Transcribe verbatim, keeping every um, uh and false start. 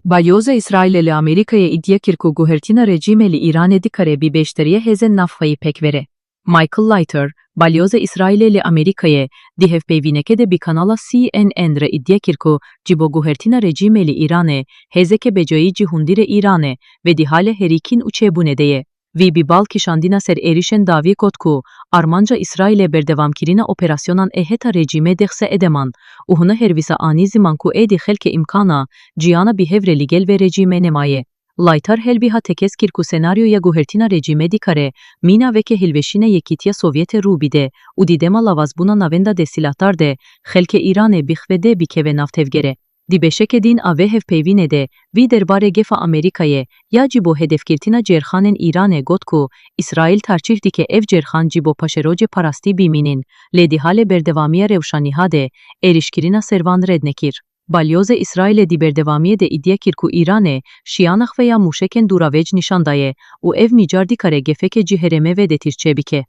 Balyoza Îsraîlê li Amerîkayê îdia kir ku guhertina rejîmê li Îranê dikare bi beşdarîya hêzên navxweyî pêk were. Michael Leiter, balyoza Îsraîlê li Amerîkayê, di hevpeyvînekê de bi kanala C N N re îdia kir ku ji bo guhertina rejîmê li Îranê, hêzeke bêcayî ji hundirê Îranê ve di halê herikîn û çêbûnê de ye. Wî bi bal kişandina ser êrişên dawî got ku armanca Îsraîlê berdewamkirina operasyonan ê heta rejîmê dixe sedeman û hûn her wisa anî ziman ku êdî xelkê îmkana jiyana bi hev re li gel vê rejîmê nemaye. Leiter helbî ha tekez kir ku senaryoya guhertina rejîmê dikare mîna weke hilweşîna Yekîtiya Sovyetê rû bide û di dema lawazbûna Navenda Desthilatdar de xelkê Îranê bixwe de bikeve nav tevgerê. Di beşeke din a vê hevpeyvînê de, wî derbarê gefa Amerîkayê ya ji bo hedefgirtina cêrxanên Îranê got ku Îsraîl tercîh dike ev cêrxan ji bo paşerojê parastî bimînin, lê di halê berdewamiya rewşa niha de êrişkirina ser wan red nekir. Balyoza Îsraîlê di berdewamiyê de îdia kir ku Îranê şiyana xwe ya mûşekên dûravêj nîşan daye û ev mijar dikare gefeke ji herêmê vedetîr çêbike.